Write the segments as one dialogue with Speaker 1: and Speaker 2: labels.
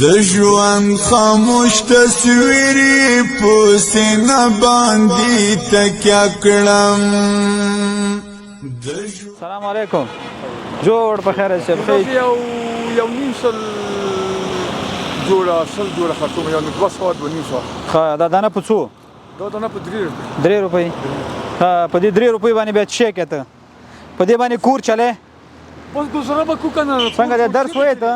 Speaker 1: د ژوند خاموش تصویر په سینه باندې تکیه کړم.
Speaker 2: السلام علیکم، جوړ په خیر شې؟
Speaker 3: بخیر. یو یو نیم سل جوړه، سل جوړه خرڅوم، یو 200، 250.
Speaker 2: ښه، دا دانه په څو؟
Speaker 3: دا دانه په 3 روپۍ.
Speaker 2: 3 روپۍ. په دې 3 روپۍ باندې بیا څه کېته؟ په دې باندې کور چلے؟
Speaker 3: بس ګزاره به کو کنه.
Speaker 2: څنګه د درس وایې ته؟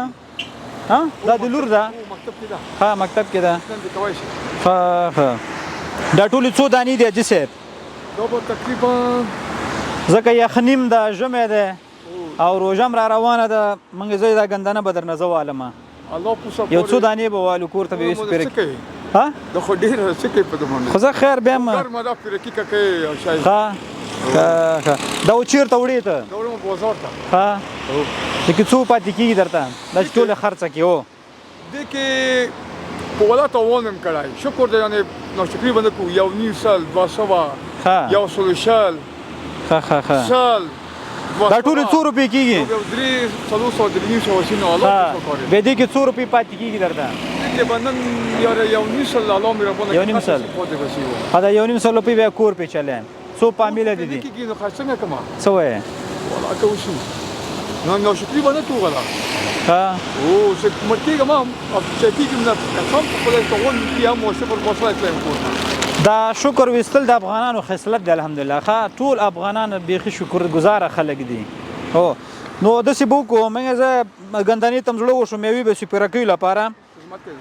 Speaker 2: ها، دا د لور ده؟
Speaker 3: مکتب کې ده.
Speaker 2: ها، مکتب کې ده.
Speaker 3: څنګه کوي شي.
Speaker 2: ښه ښه، دا ټولې څو دانې دي حاجي صاحب؟
Speaker 3: دا به تقریبا
Speaker 2: ځکه یخنیم ده، ژمی ده او روژه هم را روانه ده. موږ زه دا ګندنه به درنه زه والم.
Speaker 3: الله پوسه.
Speaker 2: یو څو دانې به والو، کور ته به یوسو پیرک. ها،
Speaker 3: دا خو ډېر څه کوي په دمانه.
Speaker 2: خو زه خیر بیا ما
Speaker 3: ګرمه ده، پیرکی کوي او شای.
Speaker 2: ښه ښه، دا و چیرته وړې ته؟
Speaker 3: دا وړم بازار ته.
Speaker 2: ښه، دې کې څو پاتې کېږي درته دا چې ټوله خرڅه کې و؟
Speaker 3: دې کې په ولا تاوان هم کړی، شکر دی، یعنې ناشکري به نه کوو. یو نیم سل، 200، 120.
Speaker 2: ښه ښه ښه.
Speaker 3: 100.
Speaker 2: دا ټولې څو روپۍ کېږي؟
Speaker 3: یو درې، 400، 350 شي. نو الله څه کار.
Speaker 2: بیا دې کې څو روپۍ پاتې کېږي درته؟
Speaker 3: دې کې به نن یاره یو نیم سل، الله مهربانه.
Speaker 2: یو نیم سل.
Speaker 3: پاتې به شي.
Speaker 2: دا یو نیم سل روپۍ بیا کور پې چلې؟ څو فامیله دي؟
Speaker 3: دي کېږي نو څنګه کومه؟
Speaker 2: څه وایې؟
Speaker 3: ولا که وشي نو ناشکري به نه کوو غلا.
Speaker 2: ښه.
Speaker 3: او چې مړ کېږم هم او چې کېږم نه، قسم په خدای ته غون کې هم شکر باسه تلم کور.
Speaker 2: دا شکر وستل د افغانانو خصلت دی، الحمدلله. ښه، ټول افغانان بیخي شکر ګزاره خلک دي. هو، نو داسې به وکړو، موږ زه ګندنې ته هم زړه وشو میوې به سپیرکیو لپاره.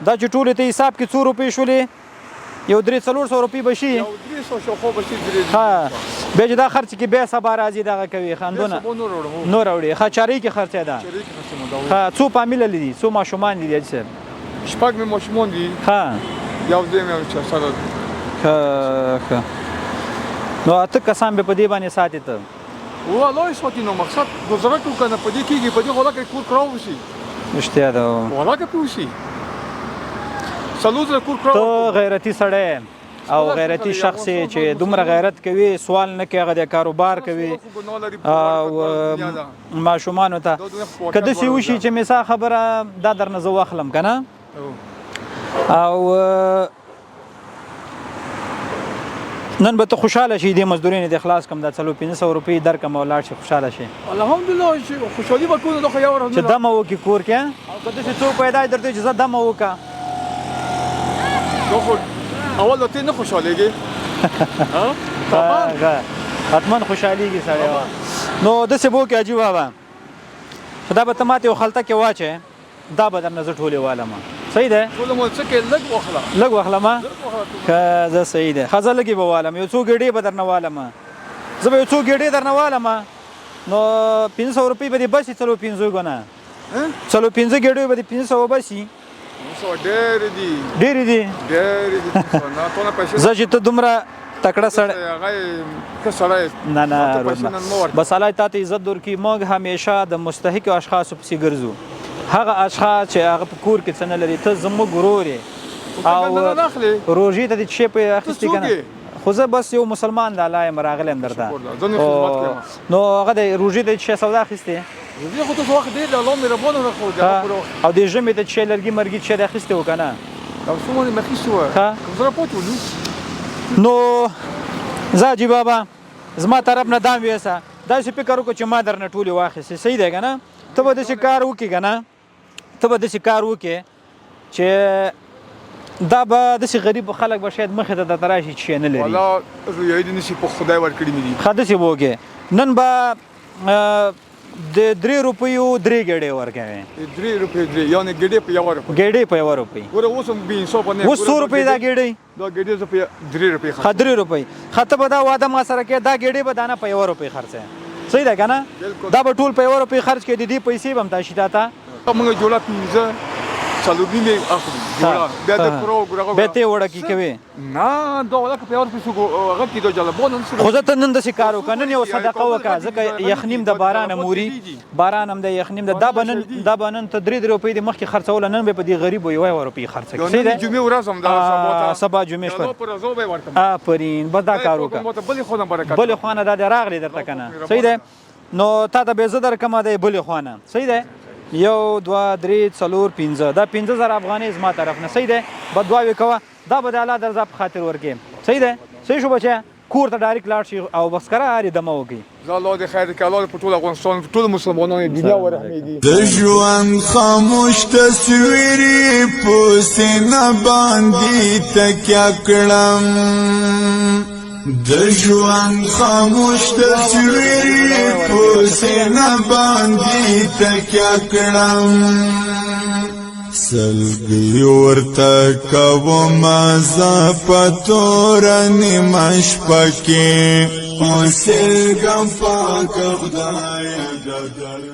Speaker 2: دا چې ټولې ته حساب کې څو روپۍ شولې؟ یو درې 400 روپۍ به شي.
Speaker 3: یو 300 شاوخوا به شي، درې.
Speaker 2: ښه، بیا چې دا خرڅ کې بیا سبا راځي دغه کوي خندونه نور راوړي. ښه، چارۍ کې خرڅې ده؟ ښه، څو فامیله دي؟ څو ماشومان دي حاجي صاحب؟
Speaker 3: شپږ مې ماشومان دي.
Speaker 2: ښه.
Speaker 3: یو دوی مې سره.
Speaker 2: ښه ښه، نو اته کسان به په دې باندې ساتې ته؟
Speaker 3: و الله یې ساتي. نو مقصد ګزاره کو کنه، په دې کېږي، په دې غولا کې کور کراو شي.
Speaker 2: رښتیا ده.
Speaker 3: غولا کې پوسی 4000 کور کراو.
Speaker 2: ته غیرتی سړی او غیرتی شخص چې دومره غیرت کوي، سوال نه کوي، هغه د کاروبار کوي او ماشومانو ته. که داسې وشي چې مثال خبره دا درنه زه واخلم که نه، او نن به ته خوشحاله شې، دې مزدورۍ نه دې خلاص کړم، دا 400-500 روپۍ درکړم او لاړ شې، خوشحاله شې؟
Speaker 3: الحمدلله، چې خوشحالي به کوو، دا خو یو ورځ
Speaker 2: چې دمه وکړي کور کې. او که داسې څوک پیدا درته چې زه دمه وکړه؟
Speaker 3: دا خو اول ته نه خوشحالېږي.
Speaker 2: حتما خوشحالېږي سړی. نو داسې به وکړي حاجي بابا، دا به ته ماته یو خلطه کې واچوې، دا به درنه زه ټولې والم. صحیح ده؟
Speaker 3: ټوله مو څه کې لږ واخله.
Speaker 2: لږ واخلم؟ ښه، زه صحیح ده. ښه، زه لږې به والم، یو څو ګېډې به درنه والم. زه به یو څو ګېډې درنه والم، نو 500 روپۍ به دې بسي. څلور پنځه ګونه، څلور پنځه ګېډې به دې 500 بسي.
Speaker 3: ډېرې دي.
Speaker 2: ډېرې دي.
Speaker 3: ډېرې دي.
Speaker 2: زه چې ته دومره تکړه سړی،
Speaker 3: ښه سړی.
Speaker 2: نه نه، بس الله تا ته عزت درکړي. موږ همیشه د مستحقو اشخاصو پسې ګرځو، هغه اشخاص چې هغه په کور کې څه نه لري. ته زموږ ورور یې او روژې ته دې څه په اخیستې که نه؟ خو زه بس یو مسلمان د الله یم، راغلی یم درته. نو هغه د روژې ته څه سودا اخیستې؟
Speaker 3: روژې خو ته وخت ډېر د الله مهربانه
Speaker 2: راخو. او د ژمي ته څه لرګي مرګي څه د اخیستې و که نه؟
Speaker 3: دا څومره مې اخیستې وه، کوم سره پاتې و.
Speaker 2: نو زه حاجي بابا زما طرف نه دام ویسه، داسې فکر وکړه چې ما درنه ټولې واخیستې. صحیح دی که نه؟ ته به داسې کار وکړې که نه؟ ته به داسې کار وکړې چې دا به داسې غریب خلک به شاید مخې ته درته راشي چې نه لري.
Speaker 3: والله رویایي دې نشي، په خدای ورکړي مې دي.
Speaker 2: ښه، داسې به وکړې، نن به د 3 روپیو درې ګېډې ورکوې.
Speaker 3: 3 روپۍ درې، یعنې ګېډې په یوه روپۍ.
Speaker 2: ګېډې په یوه روپۍ.
Speaker 3: ګوره اوس هم بې انصافه نه.
Speaker 2: اوس څو روپۍ دا ګېډۍ؟
Speaker 3: دا ګېډې زه په 3 روپۍ
Speaker 2: خرڅوم. ښه، 3 روپۍ. ښه، ته به دا واده ما سره کوې، دا ګېډې به دانه په یوه روپۍ خرڅوې. صحیح ده که نه؟ دا به ټول په یوه روپۍ خرڅ کړې، د دې پیسې به هم تا شي تا ته.
Speaker 3: موږ جوړه پنځه، څلور نیمې اخلو جوړه، بیا د پرو ګورغه
Speaker 2: بیا ته وړه کې کوي.
Speaker 3: نه، دا ولا په یو روپۍ څوک هغه کې دا جلبان هم.
Speaker 2: خو زه ته نن داسې کار وکړه، نن یو صدقه وکړه، ځکه یخنیم د باران موري، باران هم د یخنیم د، دا به نن ته درې درې روپۍ دې مخکې خرڅوله، نن به په دې غریبو یوه یوه روپۍ خرڅه کړې. صحیح ده؟
Speaker 3: جمعې ورځ هم ده،
Speaker 2: سبا جمعې شپه آفرین. بس دا کار وکړه، بلې خوا نه دا دی راغلی درته که نه؟ صحیح ده؟ نو تا ته به زه درکړم د بلې خوا نه. صحیح ده؟ یو، دوه، درې، څلور، پنځه، دا 5000 افغانۍ زما طرف نه، صحیح دی؟ بددعاوې کوه، دا به د الله د رضا په خاطر ورکې، صحیح دی؟ صحیح شو بچیه، کور ته ډایرکټ لاړ شي او بس کرارې دمه وکړي.
Speaker 3: الله دې خیر کړي، الله دې په ټول افغانستان، په ټولو مسلمانانو دنیا ورحمېږي.
Speaker 1: د ژوند خاموش تصویر په سینه باندې تکیه کړم، د ژوند خاموش تصویر په سینه باندې تکیه کړم، سلګي ورته کوم زه په توره نیمه شپه کې، اوسېږم پاک خدای د در